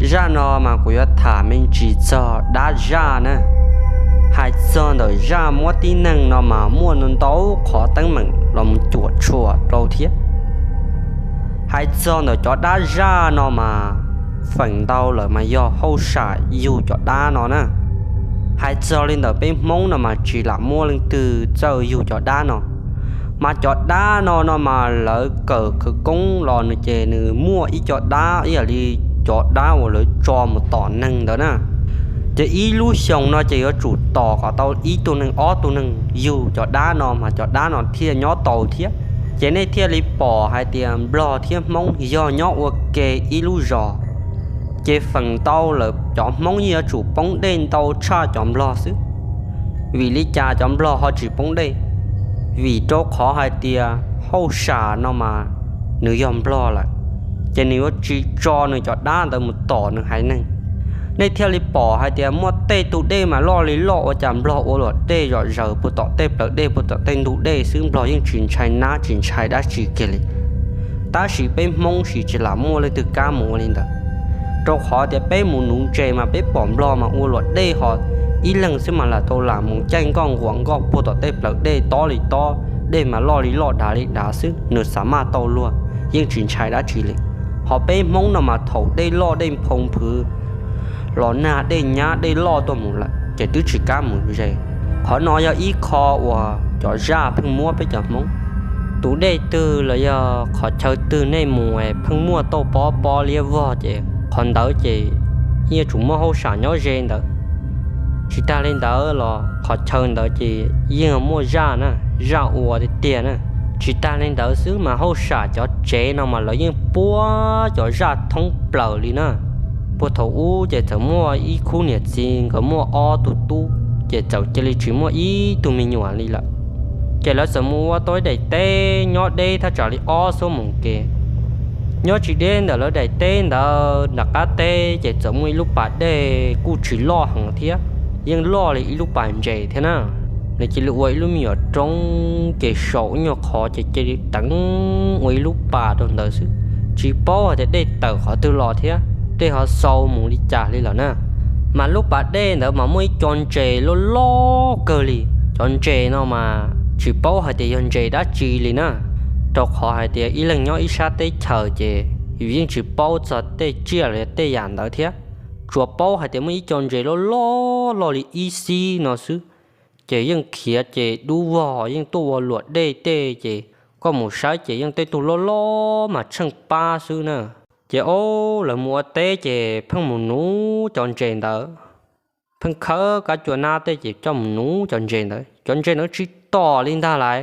Zaj no mas kuv yuav tham me ntsis txog dab zaj na. Hais txog ntawm zaj muab tib neeg no mas muaj ntau qhov teeb meem los mus cuam tshuam rau thiab. Hais txog ntawm cov dab zaj no mas feem ntau lawm mas yog hauj sam yug cov dab no na. Hais txog li ntawm peb Hmoob no mas tsis lam muaj leej twg txawj yug cov dab no. Mas cov dab no no mas lawv kawm khawv koob los nws ces nws muaj ib co dab ib yam li cov dab uas lawv tso mus tom neeg ntawd na. Ces ib lub xyoos no ces yuav tsum tom kom tau ib tug neeg ob tug neeg yug cov dab no mas cov dab no thiaj nyob tau thiab. Ces nej thiaj li pom hais tias Nplog thiab Hmoob yog nyob ua ke ib lub zos, ces feem ntau lawm cov Hmoob yeej yuav tsum poob dej ntau tshaj cov Nplog xwb. Vim li cas cov Nplog ho tsis poob dej? Vim rau qhov hais tias hauj sam no mas nws yog Nplog lawm, ces nws yuav tsis tso nws cov dab ntawd mus tom nws haiv neeg. Nej thiaj li pom hais tias muaj tej tug dej mas loj li loj ua cas Nplog ua luam dej zom zaws puag tom tej plawv dej puag tom tej ntug dej xwb, Nplog yeej tsis ntshai nab tsis ntshai dab tsi kiag li. Tab sis peb Hmoob sis tsis lam muaj leej twg kam mus ua li ntawd, rau qhov tias peb mus nuv ntses mas peb pom Nplog mas ua luam dej ho ib leeg xwb mas lam tau lam mus caij nkoj nquam nkoj puag tom tej plawv dej tob li tob, dej mas loj li loj dav li dav xwb nws xav maj tau luag, yeej tsis ntshai dab tsi li. Ho peb Hmoob no mas thaum dej loj dej nphoo phwv los nag dej nyab dej loj tuaj mus lawm ces twb tsis kam mus ze. Qhov no yog ib qho uas cov zaj pheej muab peb cov Hmoob. Tus dej twg los yog qhov chaw twg nej mus es pheej muaj tauj pob pob liab vog ces qhov ntawd ces yeej yuav tsum muaj hauj sam nyob ze ntawd. Tsis tag li ntawd los qhov chaw ntawd ces yeej muaj zaj na, zaj ua tiag tiag na. Tsis tag li ntawd xwb mas hauj sam cov tsev no mas lawv yeej puab cov zaj thoob plaws li na. Puag thaum ub ces txawm muaj ib khub niam txiv nkawd muaj ob tug tub, ces txawm cia li tsis muaj ib tug me nyuam li lawm. Ces lawv txawm mus ua tau ib daim teb nyob deb thaj tsam li ob xuab moos kev. Nyob tsis deb ntawm lawv daim teb ntawd nram qab teb ces txawm muaj ib lub pas dej kuj tsis loj heev thiab, yeej loj li ib lub pas ntses thiab na. Nws cia li ua ib lub me nyuam roob ces saum ib nyuag qhov ces cia li teev ua ib lub pas rau ntawd xwb, tsis paub hais tias dej tawm qhov twg los thiab dej ho xau mus li cas li lawm na. Mas lub pas dej ntawd mas muaj ib co ntses loj loj kawg li. Cov ntses no mas tsis paub hais tias yog ntses dab tsi li na, rau qhov hais tias ib leeg nyob ib sab teb chaws ces yus yeej tsis paub txog tej tsiaj los yog tej yam ntawd thiab. Tsuas paub hais tias muaj ib co ntses loj loj loj li ib xib no xwb, ces yeej khiav ces dub vog yeej tuaj ua luam dej tej ces koj mus saib ces yeej tej tug loj loj mas tsheej pab xwb na. Ces ob lawv mus ua teb ces pheej mus nuv cov ntses ntawd, pheej khawb kab cua nab tej ces coj mus nuv cov ntses ntawd, cov ntses ntawd tsis tom li ntag lauj.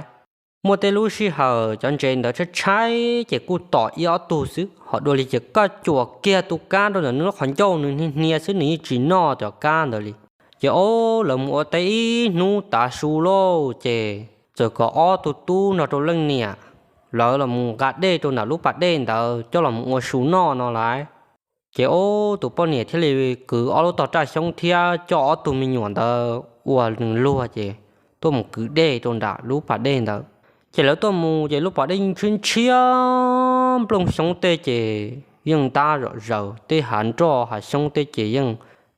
Muaj tej lub sij hawm cov ntses ntawd tshaib tshaib ces kuj tom ib ob tug xwb, ho dua li ces koj cuam kiag tus kab rau ntawm nws lub qhov ncauj nws hnia hnia xwb nws yeej tsis noj cov kab ntawd li. Ces ob lawv mus ua teb ib hnub tav su lauj ces txawm kom ob tug tub nrog rau leej niam lawv los mus nqa dej rau ntawm lub pas dej ntawd coj los mus ua su noj no lauj. Ces ob tus poj niam thiaj li kwv ob lub tog raj xyoob thiab coj ob tug me nyuam ntawd ua nws luag ces tuaj mus kwv dej rau nram lub pas dej ntawd. Ces lawv tuaj mus ces lub pas dej ntshiab ntshiab, nplooj xyoob tej ces yeej ntab zom zaws, tej hav nroj hav xyoob tej ces yeej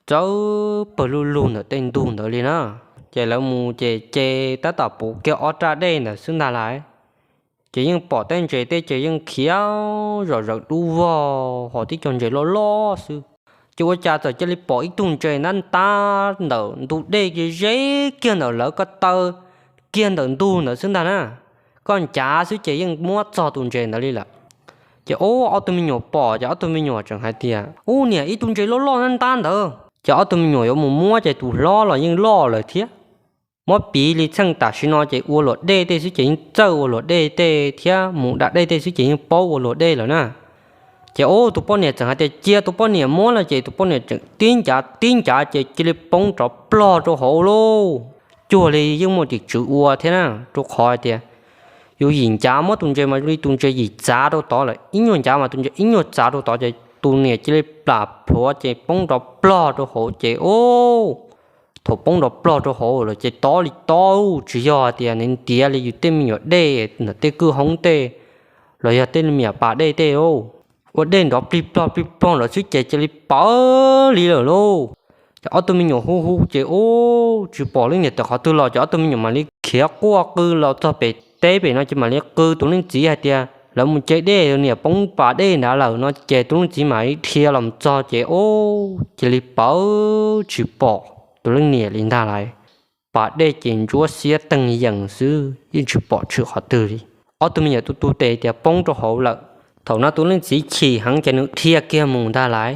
txawb pawg lug lug ntawm tej ntug ntawd li na. Ces lawv mus ces ces tab tom puv kiag ob raj dej ntawd xwb ntag lauj. Ces yeej pom tej ntses tej ces yeej khiav zom zaws dub vog ho tib co ntses loj loj xwb. Ces ua cas txawm cia li pom ib tug ntses ntab ntab ntawm ntug dej ces ze kiag ntawm lawv ko taw kiag ntawm ntug ntawd xwb ntag na. Koj ncav xwb ces yeej muab txog tus ntses ntawd li lawm. Ces ob tug me nyuam pom ces ob tug me nyuam tseem hais tias, Ub niam, ib tug ntses loj loj ntab ntab ntawd. Ces ob tug me nyuam yuav mus muab ces tus hlob los yeej loj lawm thiab. Muab piv li txheej tam sim no ces ua luam dej tej xwb ces yeej txawj ua luam dej tej thiab mus da dej tej xwb ces yeej paub ua luam dej lawm na. Ces ob tus poj niam txawm hais tias cia tus poj niam muab no ces tus poj niam tseem tib ncav tib ncav ces cia li poob rov plog rau hauv lauj. Cuag li yeej muaj tim tswv ua thiab na, rau qhov hais tias yus yim ncav muab tus ntses mas li tus ntses yim txav rau tod lawm, ib nyuag ncav mas tus ntses ib nyuag txav rau tod ces tus niam cia li plam plhuav ces poob rov plog rau hauv ces ub, thaum poob rov plog rau hauv lawm ces tob li tob, tsis yog hais tias nws ntiav li yus tej me nyuam dej ntawm tej kwj hoob tej los yog tej me nyuam pas dej tej lauj. ua dej nrov plig plog plig plog lawm xwb ces cia li pawv li lawm lauj. Ces ob tug me nyuam hu hu ces ub tsis pom leej niam tawm qhov twg los ces ob tug me nyuam mam li khiav quaj qw los txog pem teb pem no ces mam li qw tus leej txiv hais tias lawv mus ce dej, niam poob pas dej nrad lawm no ces tus leej txiv mam li dhia los txog ces ub cia li pawv tsis pom tus leej niam li ntag lauj. Pas dej ces ntsuab xiab teeg yees xwb yeej tsis pom tshwm qhov twg li. Ob tug me nyuam tu tu tes tias poob rau hauv lawm. Thaum no tus leej txiv chim heev ces nws dhia kiag mus ntag lauj.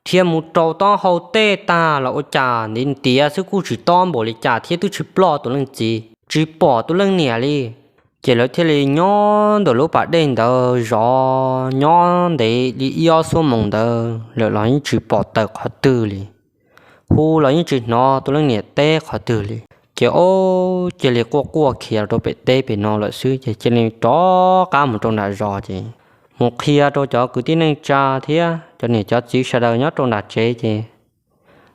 Dhia mus rau taub hau tej tag los ua cas ntiv ntiav xwb kuj tsis tob npaum li cas thiab twb tsis ploj tus leej txiv, tsis pom tus leej niam li. Ces lawv thiaj li nyob ntawm lub pas dej ntawd zov nyob ntev li ib ob xuab moos ntawd lawm los yeej tsis pom tawm qhov twg li. Hu los yeej tsis hnov tus leej niam teb qhov twg li. Ces ub cia li quaj quaj khiav rau pem teb pem no lawm xwb ces cia li rov qab mus rau nram zos ces mus qhia rau cov kwv tij neej tsa thiab cov niam cov txiv sawv daws nyob rau nram tsev ces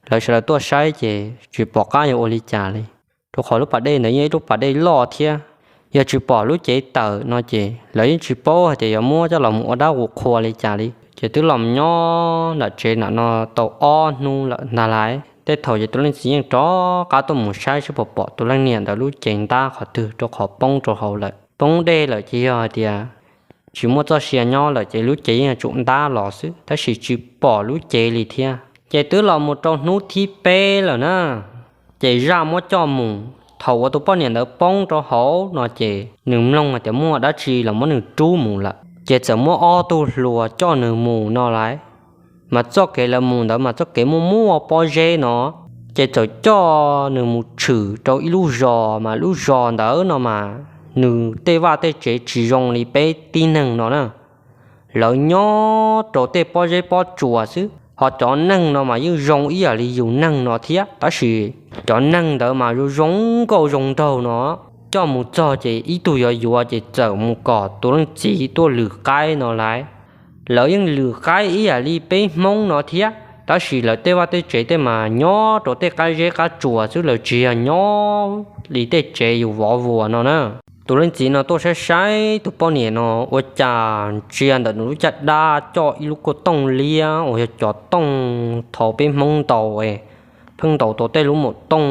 lawv sawv daws tuaj saib ces tsis pom qab yuav ua li cas li. Rau qhov lub pas dej ntawd yeej ib lub pas dej loj thiab, yog tsis pom lub cev tawm no ces lawv yeej tsis paub hais tias yuav muab coj los mus ua dab ua qhua li cas li. Ces twb los nyob nram tsev nram no tau ob hnub lawm ntag lauj. Tej thaum ces tus leej txiv yeej rov qab tuaj mus saib seb puas pom tus leej niam ntawd lub cev ntab qhov twg rau qhov poob rau hauv lawm. Poob dej lawm ces yog hais tias tsis muaj txoj sia nyob lawm ces lub cev yeej yuav tsum ntab los xwb tab sis tsis pom lub cev li thiab. Ces twb los mus rau hnub thib peb lawm na, ces zaj muab coj mus. Thaum uas tus poj niam ntawd poob rau hauv no ces nws mloog hais tias muaj dab tsi los muab nws rub mus lawm ces txawm muab ob tug hluas coj nws mus no lauj. Mas txoj kev lawv mus ntawd mas txoj kev muaj muaj pob zeb no, ces txawm coj nws mus tshwm rau ib lub zos mas lub zos ntawd no mas nws tej vaj tej tsev tsis zoo li peb tib neeg no na. Lawv nyob rau tej pob zeb pob tsuas xwb, ho cov neeg no mas yeej zoo ib yam li yus neeg no thiab tab sis cov neeg ntawd mas zoo zoo nkauj zoo nraug no. Coj mus txog ces ib tug yuav yuav ces txawm mus kom tus leej txiv tuaj lwm qaib no lauj. Lawv yeej lwm qaib ib yam li peb Hmoob no thiab tab sis lawv tej vaj tej tsev tej mas nyob rau tej qab zeb qab tsuas xwb, lawv tsis yog nyob li tej tsev yus vov vuas no na. Tus leej txiv no tuaj saib saib tus poj niam no ua cas ntsia ntawm nws lub caj dab coj ib lub kuj tooj liab uas yog cov tooj thaum peb Hmoob ntaus, pheej ntaus tau tej lub maum tooj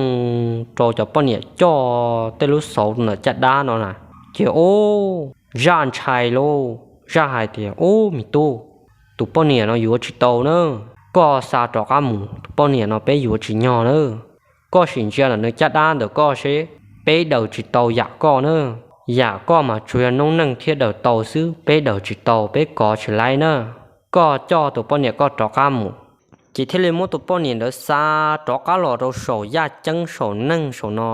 rau cov poj niam coj tej lub xauv ntawm caj dab no na. Ces ub, zaj ntshai lauj, zaj hais tias ub me tub, tus poj niam no yuav tsis tau na, koj xa rov qab mus, tus poj niam no peb yuav tsis nyog na. Koj sim ntsia ntawm nws caj dab ntawm koj seb, peb daws tsis tau yam koj na. Yam koj mas tsuas yog noob neej thiaj daws tau xwb, peb daws tsis tau, peb kov tsis laib na. Koj coj tus poj niam koj rov qab mus. Ces thiaj li muab tus poj niam ntawd xa rov qab los rau saum yaj ceeb saum neeg saum no.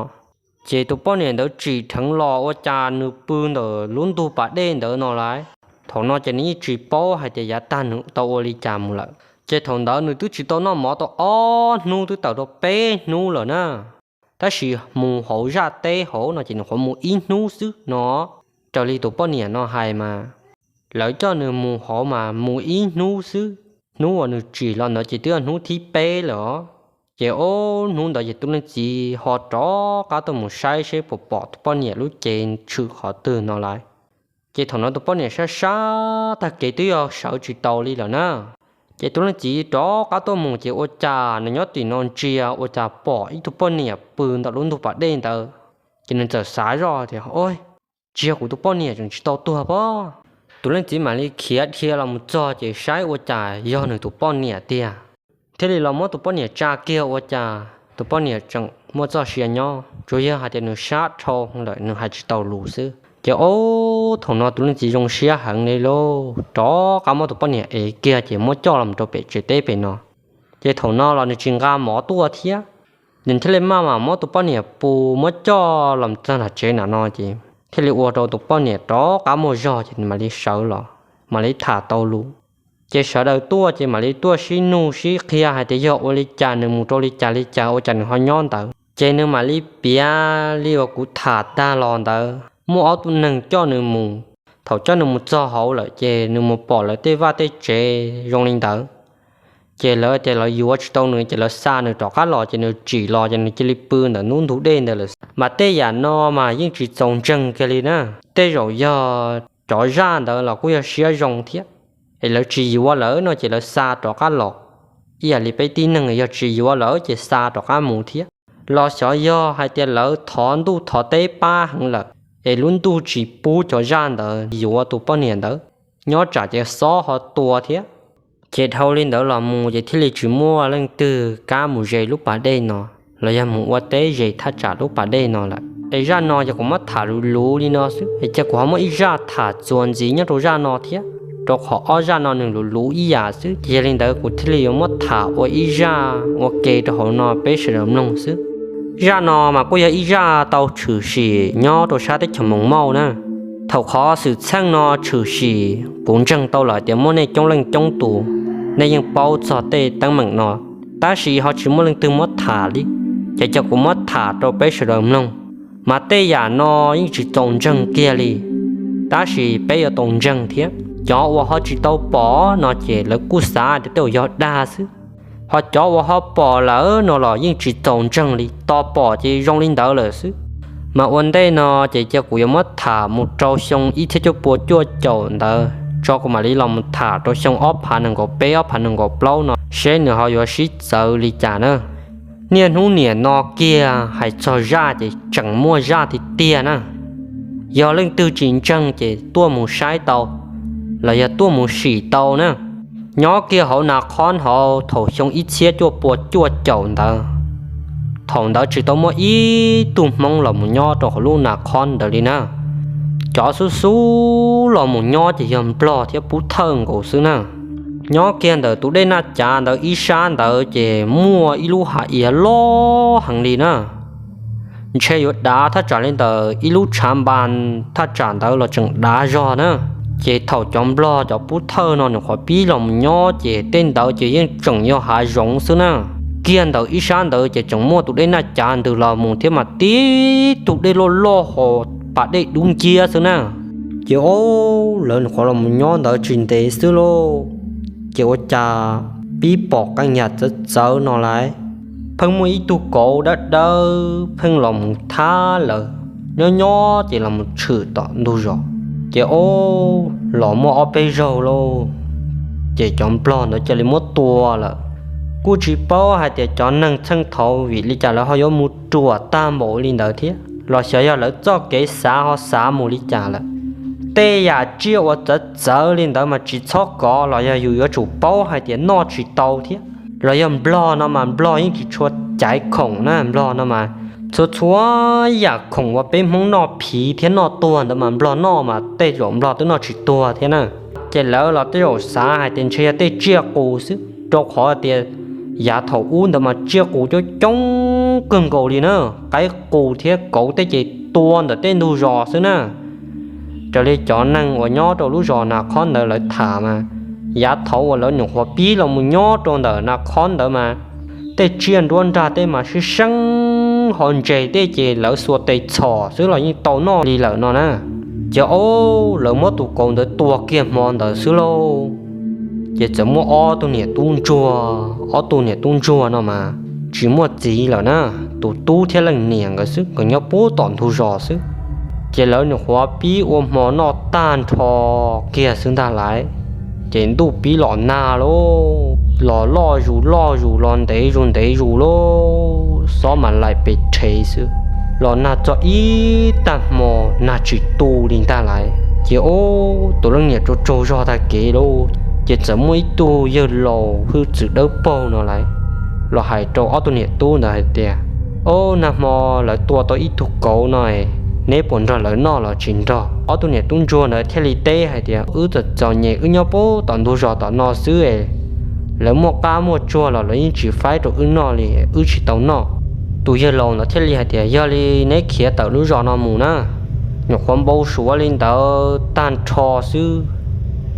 Ces tus poj niam ntawd tsim dheev los ua cas nws pw ntawm lub ntug pas dej ntawd no lauj. Thaum no ces nws yeej tsis paub hais tias yav tag nws tau ua li cas mus lawm. Ces thaum ntawd nws twb tsis tau noj mov tau ob hnub twb tawm rau peb hnub lawm na. Tab sis mus hauv zaj teb hauv no ces nws qhuav mus ib hnub xwb no. Raws li tus poj niam no hais mas lawv coj nws mus hauv mas mus ib hnub xwb. Hnub uas nws tsim los ntawd ces twb yog hnub thib peb lawm os. Ces ob hnub ntawd ces tus leej txiv ho rov qab tuaj mus saib seb puas pom tus poj niam lub cev tshwm qhov twg no lauj. Ces thaum no tus poj niam sab sab tag kev twb yog sawv tsis tau li lawm na. Ces tus leej txiv rov qab tuaj mus ces ua cas nws nyob tim no ntsia ua cas pom ib tug poj niam pw ntawm lub ntug pas dej ntawd. Ces nws txawm xav zoj tias, Oj, tsis yog kuv tus poj niam tseem tsis tau tuag pob? Tus leej txiv mam li khiav dhia los mus txog ces saib ua cas yog nws tus poj niam tiag. Thiaj li los muab tus poj niam tsa kiag ua cas tus poj niam tseem muaj txoj sia nyob, tsuas yog hais tias nws sab dhau lawm nws hais tsis tau lus xwb. Ces ob thaum no tus leej txiv zoo siab heev li lauj, rov qab muab tus poj niam ev kiag ces muab coj los rau pem tsev teb pem no. Ces thaum no los nws tsis nqa mov tuaj thiab, nws thiaj li maj mam muab tus poj niam pus muab coj los txog nram tsev nram no ces thiaj li ua rau tus poj niam rov qab muaj zog ces nws mam li sawv los, mam li tham tau lus. Ces sawv daws tuaj ces mam li tuaj sib nug sib qhia hais tias yog ua li cas nws mus rau li cas li cas ua cas nws ho nyob ntawd. Ces nws mam li piav li uas kuv tham tag los ntawd, muaj ob tug neeg coj nws mus. Thaum coj nws mus txog hauv lawm ces nws mus pom lawv tej vaj tej tsev zoo li ntawd. Ces lawv tias lawv yuav tsis tau nws ces lawv xa nws rov qab los ces nws tsim los ces nws cia li pw ntawm ntug dej ntawd lawm. Mas tej yam no mas yeej tsis txaus ntseeg kiag li na. Tej zaum yog cov zaj ntawd los kuj yog siab zoo thiab. es lawv tsis yuav lawm no ces lawv xa rov qab los. Ib yam li peb tib neeg yog tsis yuav lawm ces xa rov qab mus thiab. Los xyov yog hais tias lawv thov ntuj thov teb pab heev lawm, es lub ntuj tsis pub cov zaj ntawd yuav tus poj niam ntawd, nyob tsam ces xob ho tua thiab. Ces dhau li ntawd los mus ces thiaj li tsis muaj leej twg kam mus ze lub pas dej no, los yog mus ua teb ze thaj tsam lub pas dej no lawm. Es zaj no yog kuv muab tham luv luv li no xwb, es cia kuv ho muab ib zaj tham txuas ntxiv nyob rau zaj no thiab, rau qhov ob zaj no nws luv luv ib yam xwb. Ces yog li ntawd kuv thiaj li yuav muab tham ua ib zaj ua ke rau hauv no peb sawv daws mloog xwb. Zaj no mas kuj yog ib zaj tau tshwm sim nyob rau sab teb chaws Moos Mauj na. Thaum qhov xwm txheej no tshwm sim kuv ntseeg tau lawm tias muaj nej coob leej coob tus, nej yeej paub txog tej teeb meem no, tab sis ho tsis muaj leej twg muab tham li. Ces cia kuv muab tham rau peb sawv daws mloog. Mas tej yam no yeej tsis txaus ntseeg kiag li, tab sis peb yuav tau ntseeg thiab. Cov uas ho tsis tau pom no ces lawv kuj xav tias tej zaum yog dag xwb, ho cov uas ho pom lawm no los yeej tsis txaus ntseeg li, tos pom ces zoo li ntawd lawm xwb. Mas ua ntej no ces cia kuv yuav muab tham mus rau xyoo ib txhiab cuaj pua cuaj caum ntawd tso kuv mam li los mus tham rau xyoo ob phav nees nkaum peb ob phav nees nkaum plaub no seb nws ho yuav sib txawv li cas na. Niaj hnub niam no kiag hais txog zaj ces tseem muaj zaj tiag tiag na. Yog leej twg tsis ntseeg ces tuaj mus saib tau, los yog tuaj mus sim tau na. Nyob kiag hauv Nas Khob hauv thaum xyoo ib txhiab cuaj pua cuaj caum ntawd, thaum ntawd tsis tau muaj ib tug Hmoob los mus nyob rau hauv lub Nas Khob ntawd li na. Cov xub xub los mus nyob ces yog Nplog thiab Pub Thawj nkaus xwb na. Nyob kiag ntawm tus dej Naj Cav ntawd ib sab ntawd ces muaj ib lub hav iav loj heev li na. Ntshe yuav dav thaj tsam li ntawm ib lub tshav npas thaj tsam ntawd los tseem dav zog na. Ces thaum cov Nplog cov Pub Thawj no nws qhuav pib los mus nyob ces tej ntawd ces yeej tseem yog hav zoov xwb na. Kiag ntawm ib sab ntawd ces tseem muaj tus dej Naj Cav ntws los mus thiab mas tib tug dej loj loj ho pas dej dub nciab xwb na. Ces o, lawv nws qhuav los mus nyob ntawd tsis ntev xwb lauj, ces ua cas pib pom qee yam txawv txawv no lawm. Pheej muaj ib tug kauv dawb dawb pheej los mus thab lawv, nyob nyob ces los mus tshwm tom ntug zos. Ces o, los muaj ob peb zaug lauj, ces cov Nplog ntawd cia li muab tua lawm. Kuj tsis paub hais tias cov neeg txheej thaud vim li cas lawv ho yuav mus ruam tag npaum li ntawd thiab, los xyov yog lawv txoj kev xav ho xav mus li cas lawm. Tej yam tsiaj uas txawv txawv li ntawd mas tsis txhob kov los yog yus yuav tsum paub hais tias noj tsis tau thiab. Los yog Nplog no mas Nplog yeej tsis tshua caiv khoom na, Nplog no mas txhua txhua yam khoom uas peb Hmoob noj phiv thiab noj tuag ntawd mas Nplog noj mas tej zaum Nplog twb noj tsis tuag thiab na. Ces lawv los tej zaum xav hais tias ntshe yog tej tsiaj qus xwb, rau qhov tias yav thaum ub ntawd mas tsiaj qus coob coob kawg nkaus li na, qaib qus thiab kauv tej ces tua ntawm tej ntug zos xwb na. Raws li cov neeg uas nyob rau lub zos Nas Khob ntawd lawv tham mas, yav thaud uas lawv nyuam qhuav pib los mus nyob rau ntawm Nas Khob ntawd mas, tej tsiaj nruab nrag tej mas sib seeb ho ntses tej ces lawv xuas tes txhom xwb los yeej tau noj li lawm no na. Ces o, lawv muab tus kauv ntawd tua kiag hmo ntawd xwb lauj. Ces txawm muaj ob tug niam tub ntsuag, ob tug niam tub ntsuag no mas tsis muaj txiv lawm na, tus tub thiab leej niam nkawd xwb, nkawd nyob puag tom ntug zos xwb. Ces lawv nyuam qhuav pib ua hmo noj tag nrho kiag xwb ntag lauj, ces ntuj pib los nag lauj, los loj zus loj zus, los ntev zus ntev zus lauj, xob mas laim pes rhev xwb. Los nag txog ib tag hmo nag tsis tu li ntag lauj. Ces o, tus leej niam tsaug tsaug zog tag kev lauj, ces txawm muaj ib tug yawg laus hwj txwv dawb paug no lauj, los hais rau ob tug niam tub ntawd hais tias, Ob, nag hmo lawv tua tau ib tug kauv no, neb puas nrog lawv noj los tsis nrog? Ob tug niam tub ntsuag ntawd thiaj li teb hais tias, Wb txom txom nyem, wb nyob puag tom ntug zos tom no xwb, lawv muaj qab muaj tsuag los lawv yeej tsis faib rau wb noj li, wb tsis tau noj. Tus yawg laus ntawd thiaj li hais tias, Yog li neb khiav tawm lub zos no mus na. Nyuam qhuav npau suav li ntawd tag nrho xwb,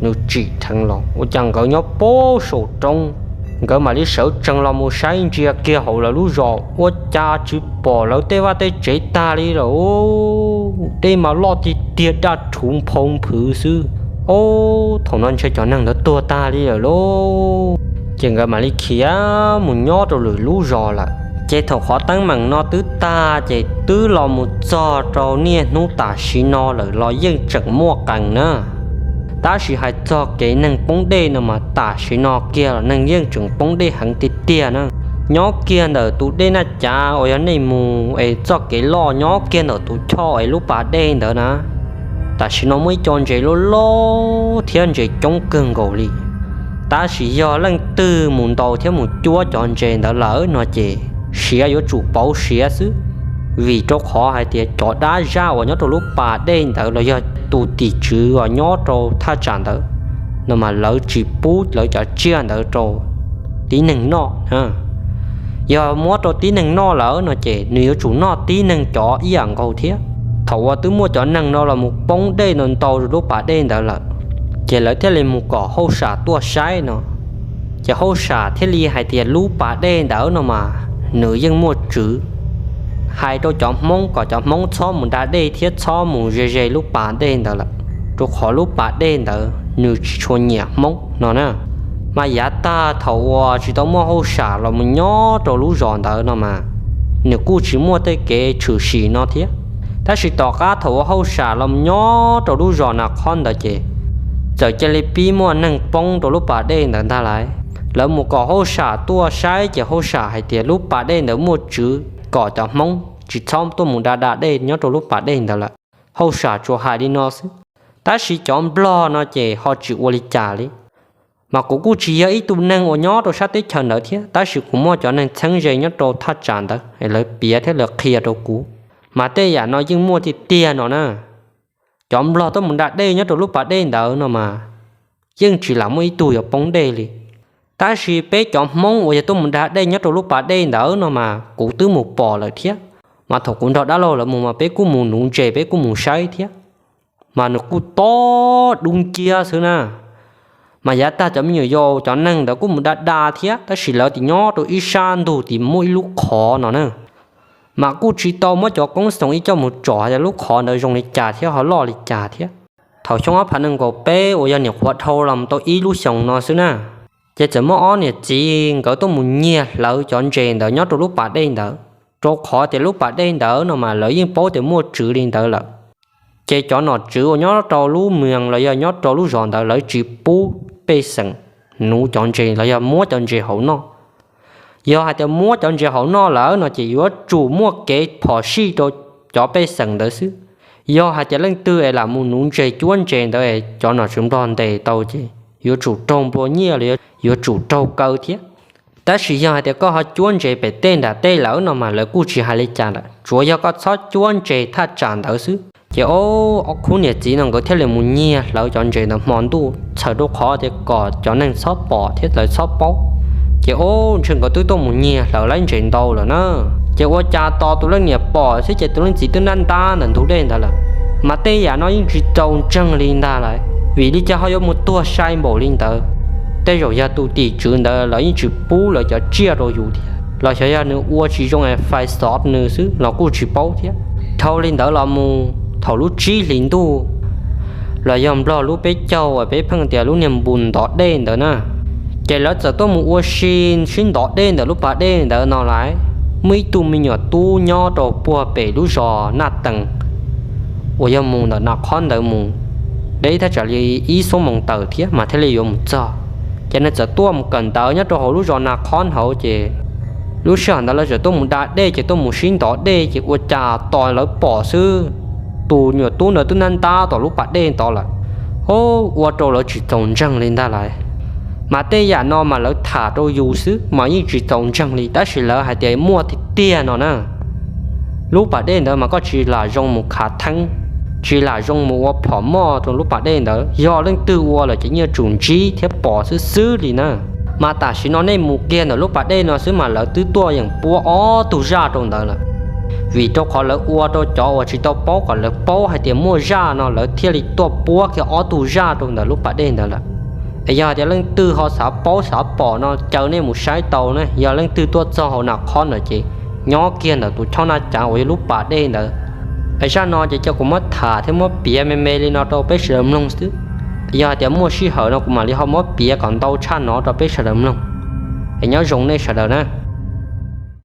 nws tsim dheev los ua cas nkawd nyob puag saum roob. Nkawd mam li sawv tsees los mus saib ntsia kiag hauv lawv lub zos, ua cas tsis pom lawv tej vaj tej tsev tag li lawm. Dej mas loj tiag tiag, daj rhuv nphoo nphwv xwb. Ob, thaum no ntshe cov neeg ntawd tuag tag li lawm lauj. Ces nkawd mam li khiav mus nyob rau lwm lub zos lawm. Ces thaum qhov teeb meem no twb tag ces twb los mus txog rau niaj hnub tam sim no lawm los yeej tseem muaj qees na. Tab sis hais txog kev neeg poob dej no mas tam sim no kiag los neeg yeej tseem poob dej heev tiag tiag na. Nyob kiag ntawm tus dej Naj Cav uas yog nej mus es txoj kev loj nyob kiag ntawm tus choj es lub pas dej ntawd na, tam sim no muaj ib co ntses loj loj thiab ntses coob kawg nkaus li. Tab sis yog leej twg mus ntaus thiab mus cuab cov ntses ntawd lawm no ces siav yuav tsum pauv siav xwb, vim rau qhov hais tias cov dab zaj uas nyob rau lub pas dej ntawd los yog tus tim tswv uas nyob rau thaj tsam ntawd no mas lawv tsis pub lawv cov tsiaj ntawd rau tib neeg noj. Yog muab rau tib neeg noj lawm no ces nws yuav tsum noj tib neeg cov ib yam nkaus thiab. Thaum uas twb muaj cov neeg no los mus poob dej no ntau lub pas dej ntawd lawm, ces lawv thiaj li mus kom hauj sam tuaj saib no. Ces hauj sam thiaj li hais tias lub pas dej ntawd no mas nws yeej muaj tswv, hais rau cov Hmoob kom cov Hmoob txhob mus da dej thiab txhob mus ze ze lub pas dej ntawd lawm, rau qhov lub pas dej ntawd nws tsis tshua nyiam Hmoob no na. Mas yav tag thaum uas tsis tau muaj hauj sam los mus nyob rau lub zos ntawd no mas nws kuj tsis muaj tej kev tshwm sim no thiab. Tab sis tom qab thaum uas hauj sam los mus nyob rau lub zos Nas Khob ntawd ces txawm cia li pib muaj neeg poob rau lub pas dej ntawd ntag lauj. Lawv mus kom hauj sam tuaj saib ces hauj sam hais tias lub pas dej ntawd muaj tswv kom cov Hmoob tsis txhob tuaj mus da da dej nyob rau lub pas dej ntawd lawm. Hauj sam tsuas hais li no xwb, tab sis cov Nplog no ces ho tsis ua li cas li. Mas kuv kuj tsis yog ib tug neeg uas nyob rau sab teb chaws ntawd thiab, tab sis kuv muaj cov neeg txheeb ze nyob rau thaj tsam ntawd es lawv piav thiab lawv qhia rau kuv. Mas tej yam no yeej muaj tiag tiag no na. Cov Nplog tuaj mus da dej nyob rau lub pas dej ntawd no mas yeej tsis lam muaj ib tug yuav poob dej li. Tab sis peb cov Hmoob uas yog tuaj mus da dej nyob rau lub pas dej ntawd no mas kuv twb mus pom lawm thiab. Mas thaum kuv nrog dab laug lawv mus mas peb kuj mus nuv ntses peb kuj mus saib thiab. Mas nws kuj tob dub nciab xwb na. Mas yav tag cov me nyuam yaus cov neeg ntawd kuj mus da da thiab, tab sis lawv tim nyob rau ib sab ntug tim muaj ib lub qhov no na. Mas kuj tsis tau muab cov koob xoos ib co mus tsom hais tias lub qhov ntawd zoo li cas thiab ho loj li cas thiab. Thaum xyoo ob phav nees nkaum peb uas yog nyuam qhuav dhau los tau ib lub xyoos no xwb na, ces txawm muaj ob niam txiv nkawd tuaj mus nyiag hlawv cov ntses ntawd nyob rau lub pas dej ntawd, rau qhov tias lub pas dej ntawd no mas lawv yeej paub tias muaj tswv li ntawd lawm. Ces cov nom tswv uas nyob rau lub moos los yog nyob rau lub zos ntawd lawv tsis pub pej xeem nuv cov ntses los yog muab cov ntses hauv noj. Yog hais tias muab cov ntses hauv noj lawm no ces yuav tsum muaj kev phom sij rau cov pej xeem ntawd xwb. Yog hais tias leej twg es lam mus nuv ntses cuab ntses ntawd es cov nom tswv Nplog ntes tau ces yuav tsum raug nplua nyiaj los yuav tsum raug kaw thiab. Tab sis yog hais tias koj ho cuab ntses pem tej nram tej lawm no mas lawv kuj tsis hais li cas lawm, tsuav yog koj txhob cuab ntses thaj tsam ntawd xwb. Ces ob khub niam txiv no nkawd thiaj li mus nyiag hlawv cov ntses ntawd hmo ntuj txhawm rau qhov tias kom cov neeg txhob pom thiab lawv txhob paub. Ces ob ntshe nkawd twb tuaj mus nyiag hlawv laib ntses ntau lawm na. Ces ua cas tos tus leej niam pom xwb ces tus leej txiv twb ntab ntab ntawm ntug dej ntawd lawm. Mas tej yam no yeej tsis txaus ntseeg li ntag lauj, vim li cas ho yuav mus tuag sai npaum li ntawd. Tej zaum yog tus tim tswv ntawd lawv yeej tsis pub lawv cov tsiaj rau yus thiab los xyov yog nws ua tsis zoo es fais xov nws xwb los kuj tsis paub thiab. Dhau li ntawd los mus thaum lub tsib hlis ntuj los yog Nplog lub peb caug uas peb pheej tias lub niag npus ntov dej ntawd na, ces lawv txawm tuaj mus ua si sib ntov dej ntawm lub pas dej ntawd no lauj. Muaj ib tug me nyuam tub nyob rau puag pem lub zos Naj Tees uas yog mus ntawm Nas Khob ntawd mus deb thaj tsam li ib xuab moos tawm thiab mas thiaj li yuav mus txog. Ces nws txawm tuaj mus kawm ntawv nyob rau hauv lub zos Nas Khob hauv ces lub sij hawm ntawd lawv txawm tuaj mus da dej ces tuaj mus sib ntov dej ces ua cas tos lawv pom xwb, tus nyuam tub ntawd twb ntab ntab tom lub pas dej ntawd lawm. Ua rau lawv tsis txaus ntseeg li ntag lauj. Mas tej yam no mas lawv tham rau yus xwb mas yeej tsis txaus ntseeg li, tab sis lawv hais tias muaj tiag tiag no na. Lub pas dej ntawd mas koj tsis lam zoo mus khav theeb, tsis lam zoo mus ua phom moj rau lub pas dej ntawd, yog leej twg ua lawm ces yeej yuav tsum ntsib thiab pom xwb xwb li na. Mas tam sim no nej mus kiag ntawm lub pas dej no xwb mas lawv twb tuaj yeem puab ob tug zaj rau ntawd lawm. Vim rau qhov lawv ua rau cov uas tsis tau paub kom lawv paub hais tias muaj zaj no lawv thiaj li tuaj puab kiag ob tug zaj rau ntawm lub pas dej ntawd lawm. Es yog hais tias leej twg ho xav paub xav pom no caw nej mus saib tau ne, yog leej twg tuaj txog hauv Nas Khob ntawd ces nyob kiag ntawm tus choj Naj Cav uas yog lub pas dej ntawd. Es zaj no ces cia kuv muab tham thiab muab piav me me li no rau peb sawv daws mloog xwb. Yog hais tias muaj sij hawm no kuv mam li ho muab piav kom ntau tshaj no rau peb sawv daws mloog. Es nyob zoo nej sawv daws na.